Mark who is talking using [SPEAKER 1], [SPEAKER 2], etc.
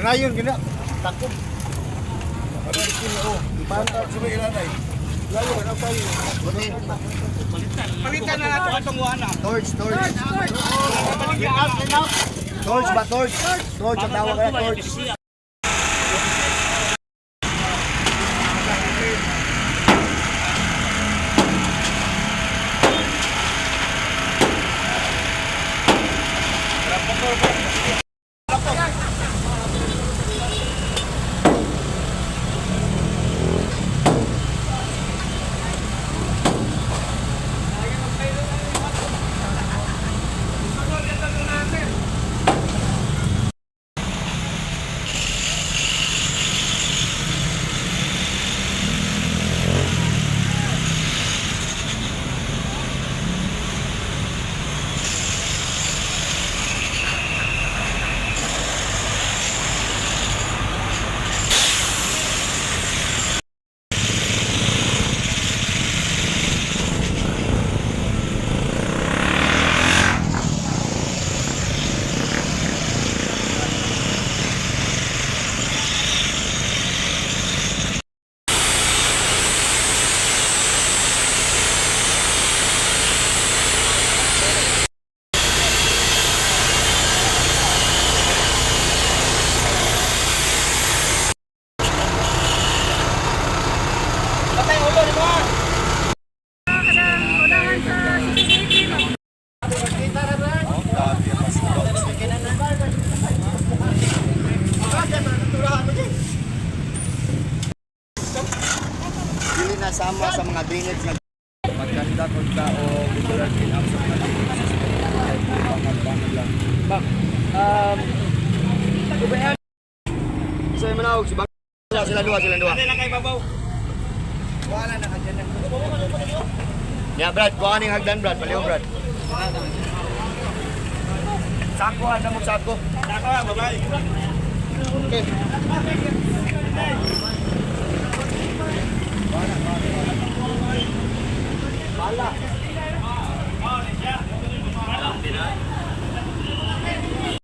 [SPEAKER 1] Kanayon gina. Takop.
[SPEAKER 2] Palitan na nato atong wana.
[SPEAKER 1] Torch, torch. Torch ba, torch? Torch, ang tawag kaya, torch.
[SPEAKER 2] Patay ulo ni mo.
[SPEAKER 3] Unahan sa CCTV.
[SPEAKER 1] Dili na sama sa mga drainage nga maganda kung tao regular clean up sa mga drainage system. Pangan lang. Bak, sa manawag si Bang sila duha, sila duha.
[SPEAKER 2] Ano lang kay babaw?
[SPEAKER 1] Ya Brad, kuha ning hagdan, Brad, paliw, Brad. Sako ana mo sako.
[SPEAKER 2] Sako ang babae.
[SPEAKER 1] Okay. Bala.